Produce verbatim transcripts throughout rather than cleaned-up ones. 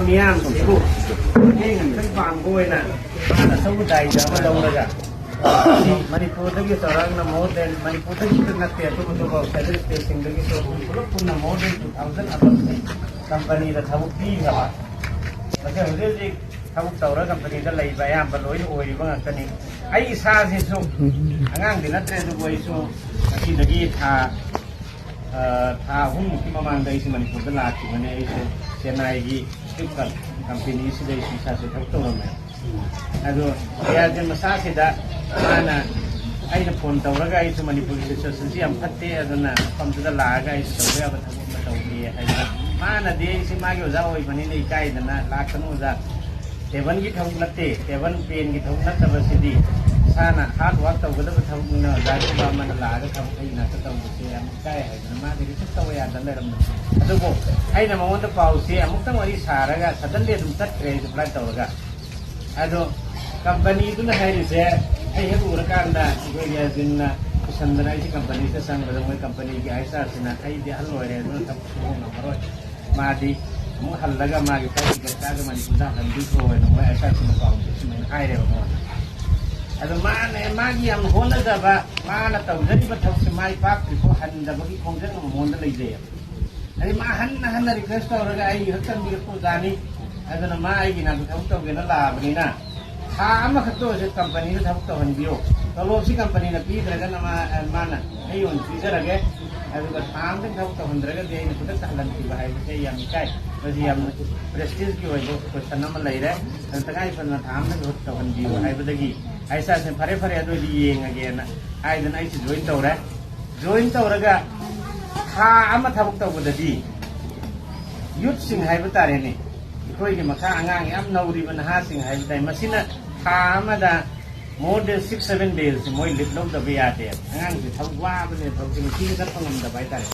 ꯃꯤꯌꯥꯝꯁꯤꯕꯨ ꯃꯇꯦꯡ ꯑꯝꯇꯪ ꯄꯥꯡꯕ ꯑꯣꯏꯅ ꯃꯥꯅ ꯑꯆꯧꯕ ꯗꯥꯏꯇ ꯑꯃ ꯂꯧꯔꯒ, ꯃꯅꯤꯄꯨꯔꯗꯒꯤ ꯆꯥꯎꯔꯥꯛꯅ more than, ꯃꯅꯤꯄꯨꯔꯗꯒꯤ ꯈꯛꯇ ꯅꯠꯇꯦ, ꯑꯇꯣꯞ ꯑꯇꯣꯞꯄ ꯐꯦꯗꯔꯦꯜ ꯁ꯭ꯇꯦꯠꯁꯤꯡꯗꯒꯤꯁꯨ ꯄꯨꯂꯞ ꯄꯨꯟꯅ more than two thousand ꯑꯃꯁꯦ ꯀꯝꯄꯅꯤꯗ ꯊꯕꯛ ꯄꯤꯈ꯭ꯔꯕ꯫ ꯃꯁꯤ ꯍꯧꯖꯤꯛ ꯍꯧꯖꯤꯛ ꯊꯕꯛ ꯇꯧꯔ ꯀꯝꯄꯅꯤꯗ ꯂꯩꯕ ꯑꯌꯥꯝꯕ ꯂꯣꯏꯅ ꯑꯣꯏꯔꯤꯕ ꯉꯥꯛꯇꯅꯤ꯫ ꯑꯩ ꯏꯁꯥꯁꯤꯁꯨ ꯑꯉꯥꯡꯗꯤ ꯅꯠꯇ꯭ꯔꯦ, ꯑꯗꯨꯕꯨ ꯑꯩꯁꯨ ꯉꯁꯤꯗꯒꯤ ꯊꯥ, ꯑ, ꯊꯥ ꯑꯍꯨꯝꯃꯨꯛꯀꯤ ꯃꯃꯥꯡꯗ ꯑꯩꯁꯨ ꯃꯅꯤꯄꯨꯔꯗ ꯂꯥꯛꯈꯤꯕꯅꯦ꯫ ꯑꯩꯁꯨ ꯆꯦꯟꯅꯥꯏꯒꯤ ꯐ꯭ꯂꯤꯞꯀꯥꯔꯠ ꯀꯝꯄꯦꯅꯤꯁꯤꯗ ꯑꯩꯁꯨ ꯏꯁꯥꯁꯦ ꯊꯕꯛ ꯇꯧꯔꯝꯃꯦ꯫ ꯑꯗꯣ ꯀꯌꯥꯁꯦ ꯃꯁꯥꯁꯤꯗ ꯃꯥꯅ, ꯑꯩꯅ ꯐꯣꯟ ꯇꯧꯔꯒ, "ꯑꯩꯁꯨ ꯃꯅꯤꯄꯨꯔꯒꯤ ꯁꯤꯆꯨꯋꯦꯁꯟꯁꯤ ꯌꯥꯝ ꯐꯠꯇꯦ, ꯑꯗꯨꯅ ꯃꯐꯝꯗꯨꯗ ꯂꯥꯛꯑꯒ ꯑꯩꯁꯨ ꯇꯧꯕ ꯌꯥꯕ ꯊꯕꯛ ꯑꯃ ꯇꯧꯒꯦ" ꯍꯥꯏꯕꯗ, ꯃꯥꯅꯗꯤ, "ꯑꯩꯁꯤ ꯃꯥꯒꯤ ꯑꯣꯖꯥ ꯑꯣꯏꯕꯅꯤꯅ ꯏꯀꯥꯏꯗꯅ ꯂꯥꯛꯀꯅꯨ ꯑꯣꯖꯥ, ꯇꯦꯕꯜꯒꯤ ꯊꯕꯛ ꯅꯠꯇꯦ, ꯇꯦꯕꯜ ꯄꯦꯟꯒꯤ ꯊꯕꯛ ꯅꯠꯇꯕꯁꯤꯗꯤ ꯏꯁꯥꯅ ꯍꯥꯔꯗ ꯋꯥꯔꯛ ꯇꯧꯒꯗꯕ ꯊꯕꯛꯅꯤꯅ ꯑꯣꯖꯥꯒꯨꯝꯕ ꯑꯃꯅ ꯂꯥꯛꯑꯒ ꯊꯕꯛ ꯑꯩ ꯅꯥꯛꯇ ꯇꯧꯕꯁꯦ ꯌꯥꯝ ꯏꯀꯥꯏ" ꯍꯥꯏꯗꯅ ꯃꯥꯗꯤ ꯔꯤꯁꯤꯞ ꯇꯧꯕ ꯌꯥꯗꯅ ꯂꯩꯔꯝꯕꯅꯤ꯫ ꯑꯗꯨꯕꯨ ꯑꯩꯅ ꯃꯉꯣꯟꯗ ꯄꯥꯎꯁꯦ ꯑꯃꯨꯛꯇꯪ ꯋꯥꯔꯤ ꯁꯥꯔꯒ ꯁꯗꯟꯂꯤ ꯑꯗꯨꯝ ꯆꯠꯈ꯭ꯔꯦ ꯑꯩꯁꯨ ꯐ꯭ꯂꯥꯏꯠ ꯇꯧꯔꯒ꯫ ꯑꯗꯣ ꯀꯝꯄꯅꯤꯗꯨꯅ ꯍꯥꯏꯔꯤꯁꯦ, ꯑꯩ ꯍꯦꯛ ꯎꯔꯀꯥꯟꯗ ꯑꯩꯈꯣꯏꯒꯤ ꯑꯦꯖꯦꯟꯅ ꯄꯨꯁꯟꯗꯅ ꯑꯩꯁꯦ ꯀꯝꯄꯅꯤꯗ ꯆꯪꯕꯗ ꯃꯣꯏ ꯀꯝꯄꯅꯤꯒꯤ ꯑꯩꯆ ꯑꯥꯔꯁꯤꯅ, "ꯑꯩꯗꯤ ꯑꯍꯜ ꯑꯣꯏꯔꯦ, ꯑꯗꯨꯅ ꯊꯕꯛ ꯁꯨꯕ ꯉꯝꯃꯔꯣꯏ, ꯃꯥꯗꯤ ꯑꯃꯨꯛ ꯍꯜꯂꯒ ꯃꯥꯒꯤ ꯐ꯭ꯂꯥꯏꯠ ꯇꯤꯀꯦꯠ ꯀꯛꯑꯒ ꯃꯅꯤꯄꯨꯔꯗ ꯍꯜꯍꯟꯕꯤꯈ꯭ꯔꯣ" ꯍꯥꯏꯅ ꯃꯣꯏ ꯑꯩꯆ ꯑꯥꯔꯁꯤꯅ ꯄꯥꯎꯁꯦ ꯁꯨꯃꯥꯏꯅ ꯍꯥꯏꯔꯦꯕ ꯃꯉꯣꯟꯗ꯫ ꯑꯗꯣ ꯃꯥꯅ, ꯃꯥꯒꯤ ꯌꯥꯝ ꯍꯣꯠꯅꯖꯕ, ꯃꯥꯅ ꯇꯧꯖꯔꯤꯕ ꯊꯕꯛꯁꯦ ꯃꯥꯏ ꯄꯥꯛꯇ꯭ꯔꯤꯐꯥꯎ ꯍꯟꯗꯕꯒꯤ ꯈꯣꯡꯖꯪ ꯑꯃ ꯃꯉꯣꯟꯗ ꯂꯩꯖꯩꯌꯦꯕ꯫ ꯑꯗꯩ ꯃꯥ ꯍꯟꯅ ꯍꯟꯅ ꯔꯤꯀ꯭ꯋꯦꯁ ꯇꯧꯔꯒ ꯑꯩ ꯈꯛ ꯆꯪꯕꯤꯔꯛꯄ ꯑꯣꯖꯥꯅꯤ꯫ ꯑꯗꯨꯅ ꯃꯥ ꯑꯩꯒꯤ ꯅꯥꯛꯇ ꯊꯕꯛ ꯇꯧꯒꯦꯅ ꯂꯥꯛꯑꯕꯅꯤꯅ ꯊꯥ ꯑꯃꯈꯛꯇ ꯑꯣꯏꯔꯁꯨ ꯀꯝꯄꯅꯤꯗ ꯊꯕꯛ ꯇꯧꯍꯟꯕꯤꯌꯣ꯫ ꯇꯣꯂꯣꯞꯁꯤ ꯀꯝꯄꯅꯤꯅ ꯄꯤꯗ꯭ꯔꯒꯅ ꯃꯥ, ꯃꯥꯅ ꯑꯩ ꯑꯣꯏꯅ ꯄꯤꯖꯔꯒꯦ꯫ ꯑꯗꯨꯒ ꯊꯥ ꯑꯃꯗꯪ ꯊꯕꯛ ꯇꯧꯍꯟꯗ꯭ꯔꯒꯗꯤ ꯑꯩꯅ ꯈꯨꯗꯛꯇ ꯍꯜꯍꯟꯈꯤꯕ ꯍꯥꯏꯕꯁꯦ ꯑꯩ ꯌꯥꯝ ꯏꯀꯥꯏ꯫ ꯃꯁꯤ ꯌꯥꯝꯅ ꯄ꯭ꯔꯦꯁꯇꯤꯖꯀꯤ ꯑꯣꯏꯕ ꯀꯣꯏꯁꯟ ꯑꯃ ꯂꯩꯔꯦ꯫ ꯑꯗꯨ ꯇꯉꯥꯏ ꯐꯗꯅ ꯊꯥ ꯑꯃꯗꯪ ꯊꯕꯛ ꯇꯧꯍꯟꯕꯤꯌꯨ ꯍꯥꯏꯕꯗꯒꯤ ꯑꯩ ꯏꯁꯥꯁꯦ ꯐꯔꯦ ꯐꯔꯦ ꯑꯗꯨ ꯑꯣꯏꯗꯤ ꯌꯦꯡꯉꯒꯦꯅ ꯍꯥꯏꯗꯅ ꯑꯩꯁꯨ ꯖꯣꯏꯟ ꯇꯧꯔꯦ꯫ ꯖꯣꯏꯟ ꯇꯧꯔꯒ ꯊꯥ ꯑꯃ ꯊꯕꯛ ꯇꯧꯕꯗꯗꯤ ꯌꯨꯠꯁꯤꯡ ꯍꯥꯏꯕ ꯇꯥꯔꯦꯅꯦ, ꯑꯩꯈꯣꯏꯒꯤ ꯃꯈꯥ ꯑꯉꯥꯡ ꯌꯥꯝ ꯅꯧꯔꯤꯕ ꯅꯍꯥꯁꯤꯡ ꯍꯥꯏꯕ ꯇꯥꯏ, ꯃꯁꯤꯅ ꯊꯥ ꯑꯃꯗ more than six seven days ꯃꯣꯏ ꯂꯤꯞ ꯂꯧꯗꯕ ꯌꯥꯗꯦ꯫ ꯑꯉꯥꯡꯁꯦ ꯊꯕꯛ ꯋꯥꯕꯅꯦ, ꯊꯕꯛꯁꯦ ꯅꯨꯡꯇꯤꯒꯤ ꯆꯠꯄ ꯉꯝꯗꯕ ꯍꯥꯏꯇꯥꯔꯦ꯫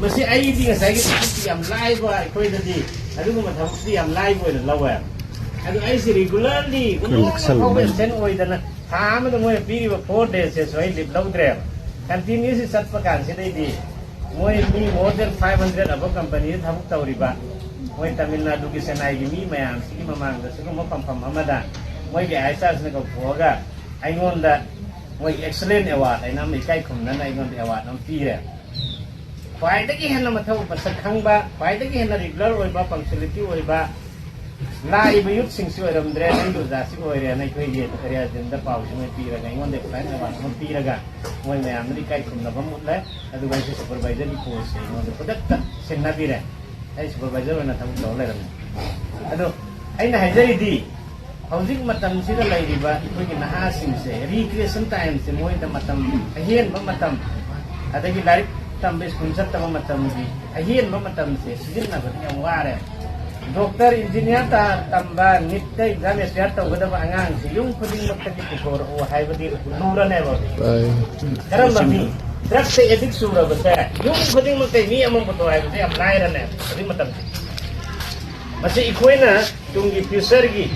ꯃꯁꯤ ꯑꯩꯗꯤ ꯉꯁꯥꯏꯒꯤ ꯊꯕꯛꯇꯤ ꯌꯥꯝ ꯂꯥꯏꯕ, ꯑꯩꯈꯣꯏꯗꯗꯤ ꯑꯗꯨꯒꯨꯝꯕ ꯊꯕꯛꯇꯤ ꯌꯥꯝ ꯂꯥꯏꯕ ꯑꯣꯏꯅ ꯂꯧꯋꯦ꯫ ꯑꯗꯨ ꯑꯩꯁꯦ ꯔꯤꯒꯨꯂꯔꯂꯤ ꯅꯣꯡꯃ ꯐꯥꯎꯕ ꯑꯦꯕꯁꯦꯟ ꯑꯣꯏꯗꯅ ꯊꯥ ꯑꯃꯗ ꯃꯣꯏꯅ ꯄꯤꯔꯤꯕ ꯐꯣꯔ ꯗꯦꯁꯁꯦꯁꯨ ꯑꯩ ꯂꯤꯞ ꯂꯧꯗ꯭ꯔꯦꯕ꯫ ꯀꯟꯇꯤꯅ꯭ꯌꯨꯁꯂꯤ ꯆꯠꯄ ꯀꯥꯟꯁꯤꯗꯩꯗꯤ ꯃꯣꯏ ꯃꯤ more than five hundred ꯑꯕꯞ ꯀꯝꯄꯅꯤꯗ ꯊꯕꯛ ꯇꯧꯔꯤꯕ, ꯃꯣꯏ ꯇꯥꯃꯤꯜ ꯅꯥꯗꯨꯒꯤ ꯆꯦꯟꯅꯥꯏꯒꯤ ꯃꯤ ꯃꯌꯥꯝꯁꯤꯒꯤ ꯃꯃꯥꯡꯗ ꯁꯤꯒꯨꯝꯕ ꯐꯝꯐꯝ ꯑꯃꯗ ꯃꯣꯏꯒꯤ ꯑꯥꯏ ꯑꯦꯁ ꯑꯥꯔꯁꯤꯅ ꯀꯧꯊꯣꯛꯑꯒ ꯑꯩꯉꯣꯟꯗ ꯃꯣꯏ excellent award ꯍꯥꯏꯅ ꯑꯃ ꯏꯀꯥꯏ ꯈꯨꯝꯅꯅ ꯑꯩꯉꯣꯟꯗ award ꯑꯃ ꯄꯤꯔꯦ꯫ ꯈ꯭ꯋꯥꯏꯗꯒꯤ ꯍꯦꯟꯅ ꯃꯊꯧ ꯃꯁꯛ ꯈꯪꯕ, ꯈ꯭ꯋꯥꯏꯗꯒꯤ ꯍꯦꯟꯅ regular ꯑꯣꯏꯕ, punctuality ꯑꯣꯏꯕ, ꯂꯥꯛꯏꯕ youthꯁꯤꯡꯁꯤ ꯑꯣꯏꯔꯝꯗ꯭ꯔꯦ, ꯅꯪꯒꯤ ꯑꯣꯖꯥꯁꯤ ꯑꯣꯏꯔꯦꯅ ꯑꯩꯈꯣꯏꯒꯤ ꯔꯤꯌꯥꯖꯤꯟꯗ ꯄꯥꯎꯁꯤ ꯃꯣꯏ ꯄꯤꯔꯒ, ꯑꯩꯉꯣꯟꯗ excellent award ꯑꯃ ꯄꯤꯔꯒ, ꯃꯣꯏ ꯃꯌꯥꯝꯗꯨꯅ ꯏꯀꯥꯏ ꯈꯨꯝꯅꯕ ꯑꯃ ꯎꯠꯂꯦ꯫ ꯑꯗꯨꯒ ꯑꯩꯁꯨ supervisorꯒꯤ postꯁꯦ ꯑꯩꯉꯣꯟꯗ ꯈꯨꯗꯛꯇ ꯁꯤꯟꯅꯕꯤꯔꯦ꯫ ꯑꯩ supervisor ꯑꯣꯏꯅ ꯊꯕꯛ ꯇꯧꯔ ꯂꯩꯔꯝꯃꯦ꯫ ꯑꯗꯣ ꯑꯩꯅ ꯍꯥꯏꯖꯔꯤꯗꯤ, ꯍꯧꯖꯤꯛ ꯃꯇꯝꯁꯤꯗ ꯂꯩꯔꯤꯕ ꯑꯩꯈꯣꯏꯒꯤ ꯅꯍꯥꯁꯤꯡꯁꯦ recreation timeꯁꯦ ꯃꯣꯏꯗ ꯃꯇꯝ, ꯑꯍꯦꯟꯕ ꯃꯇꯝ, ꯑꯗꯒꯤ ꯂꯥꯏꯔꯤꯛ ꯇꯝꯕ ꯁ꯭ꯀꯨꯜ ꯆꯠꯇꯕ ꯃꯇꯝꯒꯤ ꯑꯍꯦꯟꯕ ꯃꯇꯝꯁꯦ ꯁꯤꯖꯤꯟꯅꯕꯗ ꯌꯥꯝ ꯋꯥꯔꯦ꯫ ꯗꯣꯛꯇꯔ, ꯏꯟꯖꯤꯅꯤꯌꯥꯔ ꯇꯥ-, ꯇꯝꯕ, ꯅꯤꯠꯇ exam appear ꯇꯧꯒꯗꯕ ꯑꯉꯥꯡꯁꯤ ꯌꯨꯝ ꯈꯨꯗꯤꯡꯃꯛꯇꯒꯤ ꯄꯨꯊꯣꯔꯛꯎ ꯍꯥꯏꯕꯗꯤ ꯂꯨꯔꯅꯦꯕ ꯍꯧꯖꯤꯛ꯫ ꯀꯔꯝꯕ ꯃꯤ? Drugsꯇ addict ꯆꯨꯔꯕꯁꯦ ꯌꯨꯝ ꯈꯨꯗꯤꯡꯃꯛꯇꯒꯤ ꯃꯤ ꯑꯃ ꯄꯨꯊꯣꯛ ꯍꯥꯏꯕꯁꯦ ꯌꯥꯝ ꯂꯥꯏꯔꯅꯦꯕ ꯍꯧꯖꯤꯛ ꯃꯇꯝꯁꯦ꯫ ꯃꯁꯤ ꯑꯩꯈꯣꯏꯅ ꯇꯨꯡꯒꯤ futureꯒꯤ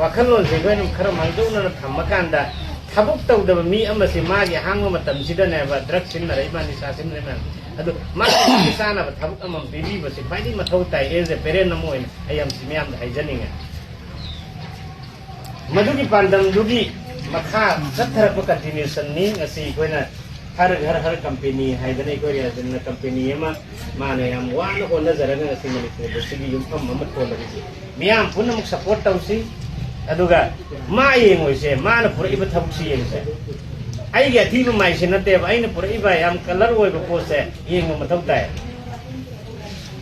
ꯋꯥꯈꯜꯂꯣꯟꯁꯦ ꯑꯩꯈꯣꯏꯅ ꯈꯔ ꯃꯥꯡꯖꯧꯅꯅ ꯊꯝꯃꯀꯥꯟꯗ, ꯊꯕꯛ ꯇꯧꯗꯕ ꯃꯤ ꯑꯃꯁꯤ ꯃꯥꯒꯤ ꯑꯍꯥꯡꯕ ꯃꯇꯝꯁꯤꯗꯅꯦꯕ drug ꯁꯤꯖꯤꯟꯅꯔꯛꯏꯕ, ꯅꯤꯁꯥ ꯁꯤꯖꯤꯟꯅꯔꯛꯏꯕ ꯃꯌꯥꯝ꯫ ꯑꯗꯨ ꯃꯥꯒꯤ ꯆꯥꯅꯕ ꯊꯕꯛ ꯑꯃꯃꯝ ꯄꯤꯕꯤꯕꯁꯤ ꯈ꯭ꯋꯥꯏꯗꯒꯤ ꯃꯊꯧ ꯇꯥꯏ, as a parent ꯑꯃ ꯑꯣꯏꯅ ꯑꯩ ꯌꯥꯝ ꯁꯤ ꯃꯌꯥꯝꯗ ꯍꯥꯏꯖꯅꯤꯡꯉꯦ꯫ ꯃꯗꯨꯒꯤ ꯄꯥꯟꯗꯝꯗꯨꯒꯤ ꯃꯈꯥ ꯆꯠꯊꯔꯛꯄ continuationꯅꯤ ꯉꯁꯤ ꯑꯩꯈꯣꯏꯅ ꯍꯔ ꯘꯔ ꯍꯔ ꯀꯝꯄꯦꯅꯤ ꯍꯥꯏꯗꯅ ꯑꯩꯈꯣꯏ ꯔꯤꯌꯥꯖꯟꯅ ꯀꯝꯄꯦꯅꯤ ꯑꯃ ꯃꯥꯅ ꯌꯥꯝ ꯋꯥꯅ ꯍꯣꯠꯅꯖꯔꯒ ꯉꯁꯤ ꯃꯅꯤꯄꯨꯔꯗ ꯁꯤꯒꯤ ꯌꯨꯝꯐꯝ ꯑꯃ ꯊꯣꯜꯂꯒꯁꯤ ꯃꯤꯌꯥꯝ ꯄꯨꯝꯅꯃꯛ support ꯇꯧꯁꯤ꯫ ꯑꯗꯨꯒ ꯃꯥ ꯌꯦꯡꯉꯣꯏꯁꯦ, ꯃꯥꯅ ꯄꯨꯔꯛꯏꯕ ꯊꯕꯛꯁꯤ ꯌꯦꯡꯁꯦ꯫ ꯑꯩꯒꯤ ꯑꯊꯤꯕ ꯃꯥꯏꯁꯦ ꯅꯠꯇꯦꯕ, ꯑꯩꯅ ꯄꯨꯔꯛꯏꯕ ꯌꯥꯝ colour ꯑꯣꯏꯕ ꯄꯣꯠꯁꯦ ꯌꯦꯡꯕ ꯃꯊꯧ ꯇꯥꯏ꯫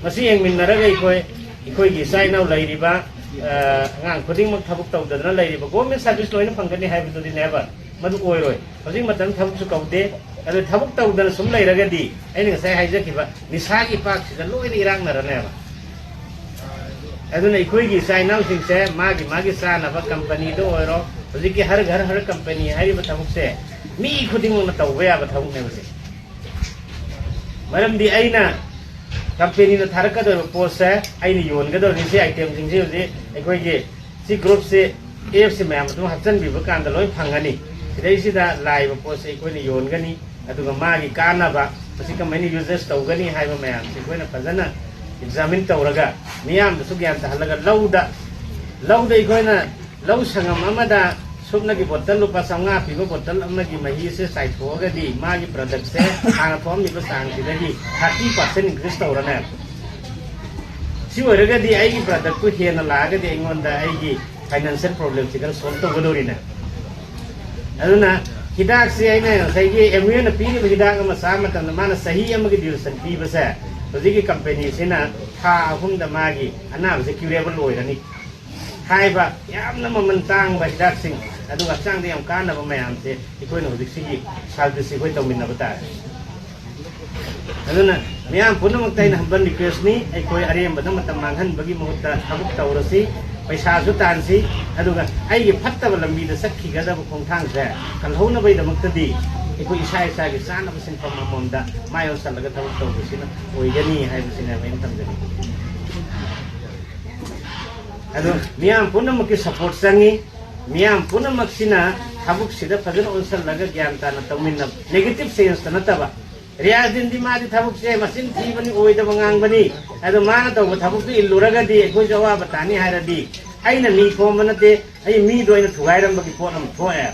ꯃꯁꯤ ꯌꯦꯡꯃꯤꯟꯅꯔꯒ ꯑꯩꯈꯣꯏ, ꯑꯩꯈꯣꯏꯒꯤ ꯏꯆꯥ ꯏꯅꯥꯎ ꯂꯩꯔꯤꯕ, ꯑ, ꯑꯉꯥꯡ ꯈꯨꯗꯤꯡꯃꯛ ꯊꯕꯛ ꯇꯧꯗꯗꯅ ꯂꯩꯔꯤꯕ, government service ꯂꯣꯏꯅ ꯐꯪꯒꯅꯤ ꯍꯥꯏꯕꯗꯨꯗꯤ never, ꯃꯗꯨ ꯑꯣꯏꯔꯣꯏ꯫ ꯍꯧꯖꯤꯛ ꯃꯇꯝꯗ ꯊꯕꯛꯁꯨ ꯀꯧꯗꯦ꯫ ꯑꯗꯨ ꯊꯕꯛ ꯇꯧꯗꯅ ꯁꯨꯝ ꯂꯩꯔꯒꯗꯤ ꯑꯩꯅ ꯉꯁꯥꯏ ꯍꯥꯏꯖꯈꯤꯕ ꯅꯤꯁꯥꯒꯤ ꯏꯄꯥꯛꯁꯤꯗ ꯂꯣꯏꯅ ꯏꯔꯥꯛꯅꯔꯅꯦꯕ꯫ ꯑꯗꯨꯅ ꯑꯩꯈꯣꯏꯒꯤ ꯏꯆꯥ ꯏꯅꯥꯎꯁꯤꯡꯁꯦ ꯃꯥꯒꯤ ꯃꯥꯒꯤ ꯆꯥꯅꯕ ꯀꯝꯄꯅꯤꯗ ꯑꯣꯏꯔꯣ, ꯍꯧꯖꯤꯛꯀꯤ ꯍꯔ ꯘꯔ ꯍꯔ ꯀꯝꯄꯅꯤ ꯍꯥꯏꯔꯤꯕ ꯊꯕꯛꯁꯦ ꯃꯤ ꯈꯨꯗꯤꯡꯃꯛꯅ ꯇꯧꯕ ꯌꯥꯕ ꯊꯕꯛꯅꯦꯕꯁꯦ꯫ ꯃꯔꯝꯗꯤ ꯑꯩꯅ ꯀꯝꯄꯦꯅꯤꯅ ꯊꯥꯔꯛꯀꯗꯧꯔꯤꯕ ꯄꯣꯠꯁꯦ ꯑꯩꯅ ꯌꯣꯟꯒꯗꯧꯔꯤꯕ ꯁꯤ itemꯁꯤꯡꯁꯤ ꯍꯧꯖꯤꯛ ꯑꯩꯈꯣꯏꯒꯤ ꯁꯤ groupꯁꯤ, appꯁꯤ ꯃꯌꯥꯝ ꯑꯗꯨꯝ ꯍꯥꯞꯆꯤꯟꯕꯤꯕ ꯀꯥꯟꯗ ꯂꯣꯏ ꯐꯪꯒꯅꯤ꯫ ꯁꯤꯗꯩꯁꯤꯗ ꯂꯥꯛꯏꯕ ꯄꯣꯠꯁꯦ ꯑꯩꯈꯣꯏꯅ ꯌꯣꯟꯒꯅꯤ, ꯑꯗꯨꯒ ꯃꯥꯒꯤ ꯀꯥꯟꯅꯕ, ꯃꯁꯤ ꯀꯃꯥꯏꯅ uses ꯇꯧꯒꯅꯤ ꯍꯥꯏꯕ ꯃꯌꯥꯝꯁꯦ ꯑꯩꯈꯣꯏꯅ ꯐꯖꯅ ꯑꯦꯛꯖꯥꯃꯤꯟ ꯇꯧꯔꯒ ꯃꯤꯌꯥꯝꯗꯁꯨ ꯒ꯭ꯌꯥꯟ ꯇꯥꯍꯜꯂꯒ ꯂꯧꯗ, ꯂꯧꯗ ꯑꯩꯈꯣꯏꯅ ꯂꯧ ꯁꯪꯉꯝ ꯑꯃꯗ ꯁꯨꯞꯅꯒꯤ ꯕꯣꯇꯜ ꯂꯨꯄꯥ ꯆꯥꯝꯃꯉꯥ ꯄꯤꯕ ꯕꯣꯇꯜ ꯑꯃꯒꯤ ꯃꯍꯤ ꯑꯁꯦ ꯆꯥꯏꯊꯣꯛꯑꯒꯗꯤ ꯃꯥꯒꯤ ꯄ꯭ꯔꯗꯛꯁꯦ ꯍꯥꯟꯅ ꯊꯣꯛꯑꯝꯃꯤꯕ ꯆꯥꯡꯁꯤꯗꯒꯤ ꯊꯥꯔꯇꯤ ꯄꯥꯔꯁꯦꯟ ꯏꯟꯀ꯭ꯔꯤꯁ ꯇꯧꯔꯅꯦꯕ꯫ ꯁꯤ ꯑꯣꯏꯔꯒꯗꯤ ꯑꯩꯒꯤ ꯄ꯭ꯔꯗꯛꯇꯨ ꯍꯦꯟꯅ ꯂꯥꯛꯑꯒꯗꯤ ꯑꯩꯉꯣꯟꯗ ꯑꯩꯒꯤ ꯐꯥꯏꯅꯥꯟꯁꯤꯌꯦꯜ ꯄ꯭ꯔꯣꯕ꯭ꯂꯦꯝꯁꯤ ꯈꯔ ꯁꯣꯜꯕ ꯇꯧꯒꯗꯧꯔꯤꯅꯦ꯫ ꯑꯗꯨꯅ ꯍꯤꯗꯥꯛꯁꯤ ꯑꯩꯅ ꯉꯁꯥꯏꯒꯤ ꯑꯦꯝ ꯌꯨꯅ ꯄꯤꯔꯤꯕ ꯍꯤꯗꯥꯛ ꯑꯃ ꯆꯥꯕ ꯃꯇꯝꯗ ꯃꯥꯅ ꯆꯍꯤ ꯑꯃꯒꯤ ꯗ꯭ꯌꯨꯔꯦꯁꯟ ꯄꯤꯕꯁꯦ ꯍꯧꯖꯤꯛꯀꯤ ꯀꯝꯄꯦꯅꯤꯁꯤꯅ ꯊꯥ ꯑꯍꯨꯝꯗ ꯃꯥꯒꯤ ꯑꯅꯥꯕꯁꯦ ꯀ꯭ꯌꯨꯔꯦꯕꯜ ꯑꯣꯏꯔꯅꯤ ꯍꯥꯏꯕ ꯌꯥꯝꯅ ꯃꯃꯜ ꯇꯥꯡꯕ ꯍꯤꯗꯥꯛꯁꯤꯡ, ꯑꯗꯨꯒ ꯍꯛꯆꯥꯡꯗ ꯌꯥꯝ ꯀꯥꯟꯅꯕ ꯃꯌꯥꯝꯁꯦ ꯑꯩꯈꯣꯏꯅ ꯍꯧꯖꯤꯛꯁꯤꯒꯤ ꯁꯥꯔꯚꯤꯁꯁꯤ ꯑꯩꯈꯣꯏ ꯇꯧꯃꯤꯟꯅꯕ ꯇꯥꯔꯦ꯫ ꯑꯗꯨꯅ ꯃꯤꯌꯥꯝ ꯄꯨꯝꯅꯃꯛꯇ ꯑꯩꯅ ꯍꯝꯕꯜ ꯔꯤꯀ꯭ꯋꯦꯁꯅꯤ, ꯑꯩꯈꯣꯏ ꯑꯔꯦꯝꯕꯗ ꯃꯇꯝ ꯃꯥꯡꯍꯟꯕꯒꯤ ꯃꯍꯨꯠꯇ ꯊꯕꯛ ꯇꯧꯔꯁꯤ, ꯄꯩꯁꯥꯁꯨ ꯇꯥꯟꯁꯤ, ꯑꯗꯨꯒ ꯑꯩꯒꯤ ꯐꯠꯇꯕ ꯂꯝꯕꯤꯗ ꯆꯠꯈꯤꯒꯗꯕ ꯈꯣꯡꯊꯥꯡꯁꯦ ꯀꯜꯍꯧꯅꯕꯒꯤꯗꯃꯛꯇꯗꯤ ꯑꯩꯈꯣꯏ ꯏꯁꯥ ꯏꯁꯥꯒꯤ ꯆꯥꯅꯕ ꯁꯤꯟꯐꯝ ꯑꯃꯃꯝꯗ ꯃꯥꯏ ꯑꯣꯟꯁꯤꯜꯂꯒ ꯊꯕꯛ ꯇꯧꯕꯁꯤꯅ ꯑꯣꯏꯒꯅꯤ ꯍꯥꯏꯕꯁꯤꯅꯦꯕ ꯑꯩꯅ ꯊꯝꯖꯅꯤꯡꯕ꯫ ꯑꯗꯣ ꯃꯤꯌꯥꯝ ꯄꯨꯝꯅꯃꯛꯀꯤ ꯁꯄꯣꯔꯠ ꯆꯪꯉꯤ꯫ ꯃꯤꯌꯥꯝ ꯄꯨꯝꯅꯃꯛꯁꯤꯅ ꯊꯕꯛꯁꯤꯗ ꯐꯖꯅ ꯑꯣꯟꯁꯤꯜꯂꯒ ꯒ꯭ꯌꯥꯟ ꯇꯥꯅ ꯇꯧꯃꯤꯟꯅꯕ, ꯅꯦꯒꯦꯇꯤꯚ ꯁꯦꯟꯁꯇ ꯅꯠꯇꯕ꯫ ꯔꯤꯌꯥꯖꯗꯤꯟꯗꯤ ꯃꯥꯗꯤ ꯊꯕꯛꯁꯦ ꯃꯆꯤꯟ ꯊꯤꯕꯅꯤ, ꯑꯣꯏꯗꯕ ꯉꯥꯡꯕꯅꯤ, ꯑꯗꯣ ꯃꯥꯅ ꯇꯧꯕ ꯊꯕꯛꯇꯨ ꯏꯜꯂꯨꯔꯒꯗꯤ ꯑꯩꯈꯣꯏꯁꯨ ꯑꯋꯥꯕ ꯇꯥꯅꯤ ꯍꯥꯏꯔꯗꯤ, ꯑꯩꯅ ꯃꯤ ꯈꯣꯝꯕ ꯅꯠꯇꯦ, ꯑꯩ ꯃꯤꯗꯣ ꯑꯩꯅ ꯊꯨꯒꯥꯏꯔꯝꯕꯒꯤ ꯄꯣꯠ ꯑꯃ ꯊꯣꯛꯑꯦ꯫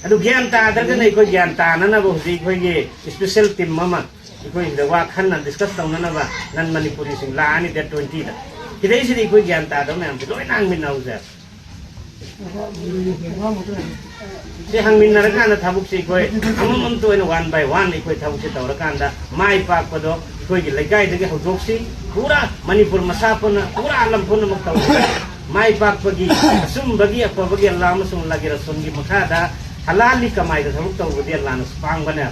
ꯑꯗꯨ ꯒ꯭ꯌꯥꯟ ꯇꯥꯗ꯭ꯔꯒꯅ ꯑꯩꯈꯣꯏ ꯒ꯭ꯌꯥꯟ ꯇꯥꯅꯅꯕ ꯍꯧꯖꯤꯛ ꯑꯩꯈꯣꯏꯒꯤ ꯏꯁꯄꯤꯁꯦꯜ ꯇꯤꯝ ꯑꯃ ꯑꯩꯈꯣꯏ ꯁꯤꯗ ꯋꯥ ꯈꯟꯅ ꯗꯤꯁꯀꯁ ꯇꯧꯅꯅꯕ ꯅꯟ ꯃꯅꯤꯄꯨꯔꯤꯁꯤꯡ ꯂꯥꯛꯑꯅꯤ ꯗꯦꯠ ꯇ꯭ꯋꯦꯟꯇꯤꯗ꯫ ꯁꯤꯗꯩꯁꯤꯗ ꯑꯩꯈꯣꯏ ꯒ꯭ꯌꯥꯟ ꯇꯥꯗꯕ ꯃꯌꯥꯝꯁꯦ ꯂꯣꯏꯅ ꯍꯪꯃꯤꯟꯅꯍꯧꯁꯦ꯫ ꯁꯤ ꯍꯪꯃꯤꯟꯅꯔꯀꯥꯟꯗ ꯊꯕꯛꯁꯤ ꯑꯩꯈꯣꯏ ꯑꯃꯃꯝꯇ ꯑꯣꯏꯅ ꯋꯥꯟ ꯕꯥꯏ ꯋꯥꯟ ꯑꯩꯈꯣꯏ ꯊꯕꯛꯁꯤ ꯇꯧꯔꯀꯥꯟꯗ ꯃꯥꯏ ꯄꯥꯛꯄꯗꯣ ꯑꯩꯈꯣꯏꯒꯤ ꯂꯩꯀꯥꯏꯗꯒꯤ ꯍꯧꯗꯣꯛꯁꯤ꯫ ꯄꯨꯔꯥ ꯃꯅꯤꯄꯨꯔ ꯃꯁꯥ ꯄꯨꯟꯅ, ꯄꯨꯔꯥ ꯂꯝ ꯄꯨꯝꯅꯃꯛ ꯇꯧꯁꯤ꯫ ꯃꯥꯏ ꯄꯥꯛꯄꯒꯤ, ꯑꯆꯨꯝꯕꯒꯤ, ꯑꯐꯕꯒꯤ ꯑꯜꯂꯥ ꯑꯃꯁꯨꯡ ꯑꯜꯂꯥꯒꯤ ꯔꯁꯨꯜꯒꯤ ꯃꯈꯥꯗ ꯍꯂꯥꯜꯒꯤ ꯀꯃꯥꯏꯗ ꯊꯕꯛ ꯇꯧꯕꯗꯤ ꯑꯜꯂꯥꯅꯁꯨ ꯄꯥꯝꯒꯅꯦꯕ꯫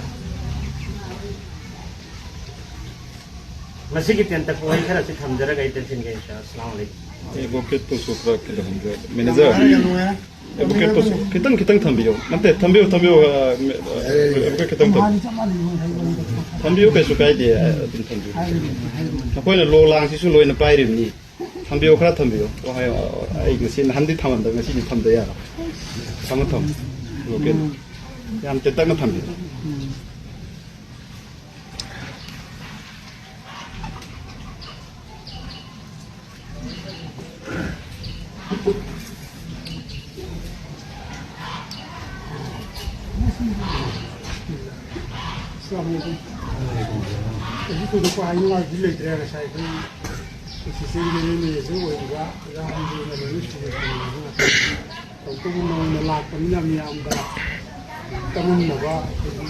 ꯃꯁꯤꯒꯤ ꯇꯦꯟꯇꯛꯄ ꯋꯥꯍꯩ ꯈꯔꯁꯤ ꯊꯝꯖꯔꯒ ꯑꯩ ꯇꯦꯟꯁꯤꯟꯒꯦ, ꯏꯟꯁꯥ ꯑꯜꯂꯥ꯫ ꯑꯁꯂꯥꯃꯨ ꯑꯂꯩꯀꯨꯝ꯫ ꯑꯦꯗꯚꯣꯀꯦꯠꯇꯨꯁꯨ ꯈꯔ ꯀꯩꯗꯧꯍꯟꯕꯤꯌꯣ꯫ ꯃꯦꯅꯦꯖꯔ, ꯑꯦꯗꯚꯣꯀꯦꯠꯇꯨꯁꯨ ꯈꯤꯇꯪ, ꯈꯤꯇꯪ ꯊꯝꯕꯤꯌꯣ꯫ ꯅꯠꯇꯦ, ꯊꯝꯕꯤꯌꯨ, ꯊꯝꯕꯤꯌꯨ, ꯑ, ꯑꯦꯗꯚꯣꯀꯦꯠ ꯈꯤꯇꯪ ꯊꯝꯕꯤꯌꯨ꯫ ꯊꯝꯕꯤꯌꯨ, ꯀꯩꯁꯨ ꯀꯥꯏꯗꯦ, ꯑꯗꯨꯝ ꯊꯝꯕꯤꯌꯨ꯫ ꯅꯈꯣꯏꯅ ꯂꯣ ꯂꯥꯡꯁꯤꯁꯨ ꯂꯣꯏꯅ ꯄꯥꯏꯔꯤꯕꯅꯤ꯫ ꯊꯝꯕꯤꯌꯨ, ꯈꯔ ꯊꯝꯕꯤꯌꯨ꯫ ꯋꯥꯍꯩ, ꯑ, ꯑꯩ ꯉꯁꯤ ꯅꯍꯥꯟꯗꯤ ꯊꯝꯃꯝꯗꯕ, ꯉꯁꯤꯗꯤ ꯊꯝꯗ ꯌꯥꯔꯣꯏ꯫ ꯊꯝꯃꯣ, ꯊꯝꯃꯣ꯫ ꯑꯦꯗꯚꯣꯀꯦꯠ, ꯌꯥꯝ ꯇꯦꯟꯇꯛꯅ ꯊꯝꯕꯤꯌꯨ꯫ ꯑꯁꯂꯥꯃꯨ ꯑꯂꯥꯏꯀꯨꯝ꯫ ꯀꯩꯁꯨ ꯊꯣꯏꯗꯣꯛꯄ ꯍꯥꯏꯅꯤꯡꯉꯥꯏꯗꯤ ꯂꯩꯇ꯭ꯔꯦ꯫ ꯉꯁꯥꯏ ꯑꯩꯈꯣꯏ ꯑꯦꯁꯤꯁꯇꯦꯟ ꯖꯦꯅꯔꯦꯜ ꯃꯦꯅꯦꯖꯔ ꯑꯣꯏꯔꯤꯕ ꯑꯣꯖꯥ ꯑꯍꯟꯗꯨꯅ ꯂꯣꯏꯅ ꯁꯨꯅ ꯇꯧꯔꯤꯕ ꯉꯥꯛꯇꯅꯤ꯫ ꯇꯧꯕꯇꯕꯨ ꯅꯧꯅ ꯂꯥꯛꯄꯅꯤꯅ ꯃꯤꯌꯥꯝꯗ ꯆꯃꯝꯅꯕ, ꯑꯩꯈꯣꯏꯒꯤ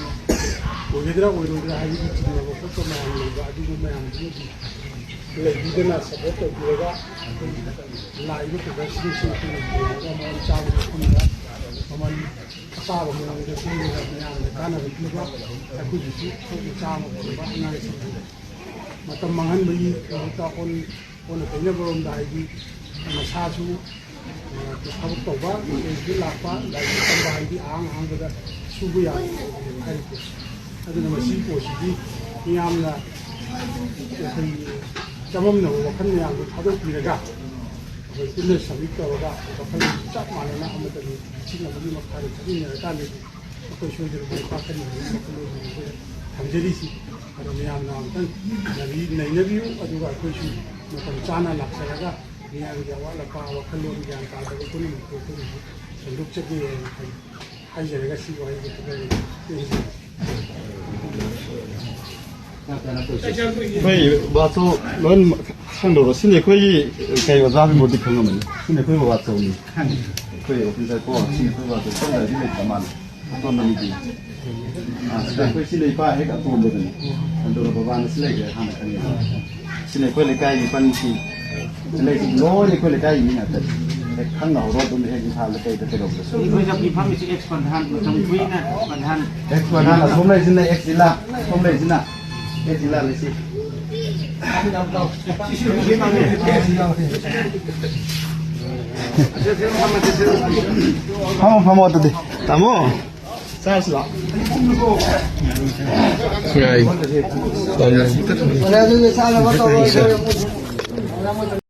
ꯑꯣꯏꯒꯗ꯭ꯔꯥ ꯑꯣꯏꯔꯣꯏꯗ꯭ꯔꯥ ꯍꯥꯏꯕꯒꯤ ꯆꯤꯡꯅꯕ ꯈꯣꯠꯄ ꯃꯌꯥꯝ ꯂꯩꯕ, ꯑꯗꯨꯒꯨꯝꯕ ꯃꯌꯥꯝꯗꯨꯃꯗꯤ ꯂꯩꯕꯤꯗꯅ ꯁꯄꯣꯔꯠ ꯇꯧꯕꯤꯔꯒ ꯑꯩꯈꯣꯏꯒꯤ ꯂꯥꯛꯏꯕ ꯄ꯭ꯔꯗꯛꯁꯤꯡꯁꯤ ꯑꯩꯈꯣꯏꯅ ꯌꯦꯡꯉꯒ ꯃꯃꯜ ꯆꯥꯕ ꯃꯐꯝꯗ ꯃꯃꯜ ꯑꯇꯥꯕ ꯃꯑꯣꯡꯗ ꯄꯤꯔꯒ ꯃꯌꯥꯝꯗ ꯀꯥꯟꯅꯕ ꯄꯤꯕ, ꯑꯩꯈꯣꯏꯒꯤꯁꯨ ꯊꯕꯛ ꯃꯆꯥ ꯑꯃ ꯐꯪꯕ, ꯑꯉꯥꯡꯁꯤꯡꯒꯤ ꯃꯇꯝ ꯃꯥꯡꯍꯟꯕꯒꯤ ꯃꯍꯨꯠꯇ ꯑꯣꯟ-, ꯑꯣꯟꯅ ꯇꯩꯅꯕꯔꯣꯝꯗ, ꯍꯥꯏꯗꯤ ꯃꯁꯥꯁꯨ, ꯑ, ꯊꯕꯛ ꯇꯧꯕ, ꯃꯈꯣꯏꯁꯨ ꯂꯥꯛꯄ, ꯂꯥꯏꯔꯤꯛ ꯇꯝꯕ ꯍꯥꯏꯗꯤ ꯑꯍꯥꯡ ꯑꯍꯥꯡꯕꯗ ꯁꯨꯕ ꯌꯥꯕ ꯍꯥꯏꯔꯤꯕ ꯄꯣꯠꯁꯦ꯫ ꯑꯗꯨꯅ ꯃꯁꯤꯒꯤ ꯄꯣꯠꯁꯤꯗꯤ ꯃꯤꯌꯥꯝꯅ ꯑꯩꯈꯣꯏꯒꯤ ꯆꯃꯝꯅꯕ ꯋꯥꯈꯜ ꯃꯌꯥꯝꯗꯨ ꯊꯥꯗꯣꯛꯄꯤꯔꯒ, ꯑꯩꯈꯣꯏ ꯄꯨꯟꯅ ꯁꯕꯃꯤꯠ ꯇꯧꯔꯒ ꯋꯥꯈꯜ ꯆꯞ ꯃꯥꯟꯅꯅ ꯑꯃꯠꯇ ꯁꯤꯖꯤꯟꯅꯕꯒꯤ ꯃꯈꯥꯗ ꯆꯠꯃꯤꯟꯅꯔꯀꯥꯟꯗꯗꯤ ꯑꯩꯈꯣꯏ ꯁꯣꯏꯗꯅ ꯃꯥꯏ ꯄꯥꯛꯀꯅꯤ ꯍꯥꯏꯕꯒꯤ ꯋꯥꯈꯜꯂꯣꯟꯗꯨꯅꯤ ꯑꯩꯈꯣꯏꯅ ꯊꯝꯖꯔꯤꯁꯤ꯫ ꯑꯗꯣ ꯃꯌꯥꯝꯅ ꯑꯃꯨꯛꯇꯪ ꯅꯩꯅꯕꯤꯌꯨ, ꯑꯗꯨꯒ ꯑꯩꯈꯣꯏꯁꯨ ꯃꯇꯝ ꯆꯥꯅ ꯂꯥꯛꯆꯔꯒ ꯃꯤꯌꯥꯝꯒꯤ ꯑꯋꯥꯠ ꯑꯄꯥ, ꯋꯥꯈꯜꯂꯣꯟ ꯒ꯭ꯌꯥꯟ ꯇꯥꯗꯕ ꯄꯨꯝꯅꯃꯛꯇꯨ ꯑꯩꯈꯣꯏꯅꯁꯨ ꯁꯦꯡꯗꯣꯛꯆꯒꯦ ꯍꯥꯏꯅ ꯍꯥꯏꯖꯔꯒ ꯁꯤꯒꯤ ꯋꯥꯍꯩꯁꯦ ꯊꯝꯖꯔꯒꯦ꯫ ꯑꯩꯈꯣꯏ ꯕꯥꯆꯧ ꯂꯣꯏꯅꯃꯛ ꯈꯪꯗꯧꯔꯣ? ꯁꯤꯅꯤ ꯑꯩꯈꯣꯏꯒꯤ ꯀꯩ ꯑꯣꯖꯥ ꯕꯤꯃꯣꯗꯤ ꯈꯪꯉꯝꯃꯅꯤ꯫ ꯁꯤꯅꯤ ꯑꯩꯈꯣꯏ ꯕꯥꯆꯧꯅꯤ꯫ ꯑꯩꯈꯣꯏ ꯑꯣꯐꯤꯁꯔ ꯀꯣ, ꯁꯤꯅꯤ ꯑꯩꯈꯣꯏ ꯕꯥꯆꯧ꯫ ꯁꯣꯝꯗꯗꯤ ꯂꯩꯇ꯭ꯔ ꯃꯥꯜꯂꯦ꯫ ꯑꯇꯣꯟꯕ ꯅꯨꯄꯤ꯫ ꯑꯥ, ꯁꯤꯗ ꯑꯩꯈꯣꯏ ꯁꯤ ꯂꯩꯄꯥ ꯍꯦꯛ ꯑꯇꯣꯟꯕꯗꯨꯅꯤ꯫ ꯑꯗꯨꯒ ꯕꯕꯥꯅ ꯁꯤ ꯂꯩꯈ꯭ꯔꯦ ꯍꯥꯟꯅ ꯈꯪꯉꯦ꯫ ꯁꯤꯅ ꯑꯩꯈꯣꯏ ꯂꯩꯀꯥꯏꯒꯤ ꯄꯟꯁꯤ꯫ ꯁꯤ ꯂꯩꯁꯤ ꯂꯣꯏꯅ ꯑꯩꯈꯣꯏ ꯂꯩꯀꯥꯏꯒꯤ ꯃꯤ ꯉꯥꯛꯇꯅꯤ꯫ ꯍꯦꯛ ꯈꯪꯅꯍꯧꯔꯣ ꯑꯗꯨꯝ ꯍꯦꯛ ꯏꯝꯐꯥꯜꯗ ꯀꯩꯗ ꯀꯩꯗꯧꯕꯗꯁꯨ꯫ ꯑꯩꯈꯣꯏ ꯆꯠꯄꯤ ꯐꯝꯃꯤꯁꯤ ꯑꯦꯛꯁ ꯄ꯭ꯔꯙꯥꯟ, ꯃꯇꯝ ꯀꯨꯏꯅ ꯄ꯭ꯔꯙꯥꯟ꯫ ꯑꯦꯛꯁ ꯄ꯭ꯔꯙꯥꯟ ꯑꯁꯣꯝ ꯂꯩꯁꯤꯅ ꯑꯦꯛꯁ ꯖꯤꯂꯥ, ꯑꯁꯣꯝ ꯂꯩꯁꯤꯅ ꯑꯦꯛꯁ ꯖꯤꯂꯥ ꯂꯩꯁꯤ꯫ ꯐꯝꯃꯣ, ꯐꯝꯃꯣ ꯑꯗꯨꯗꯤ꯫ ꯇꯥꯃꯣ꯫ ꯆꯥꯔꯁꯤ ꯂꯥꯛꯑꯣ꯫ ꯌꯥꯏ꯫